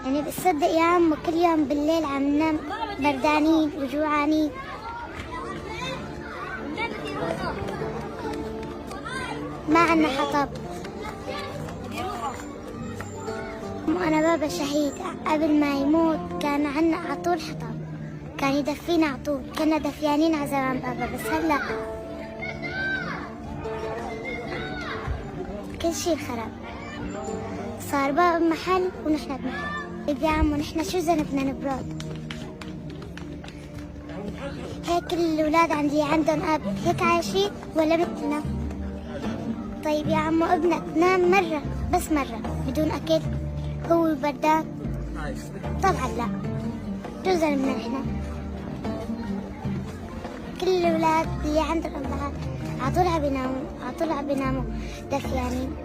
يعني بتصدق يا عمو كل يوم بالليل عم ننام بردانين وجوعانين. ما عنا حطب. وأنا بابا شهيد، قبل ما يموت كان عنا على طول حطب، كان يدفينا على طول، كنا دفيانين على زمان بابا، بس هلا كل شي خرب، صار بابا بمحل ونحن بمحل. طيب يا عمو نحن شو ذنبنا نبرد؟ هيك الأولاد عندي عندهم أب هيك عايشين ولا مثلنا؟ طيب يا عمو ابنك نام مرة بس مرة بدون أكل هو بردان؟ طبعا لا. شو ذنبنا نحن؟ كل الأولاد اللي عندهم أبهات على طول عم بيناموا، على طول عم بيناموا دفيانين.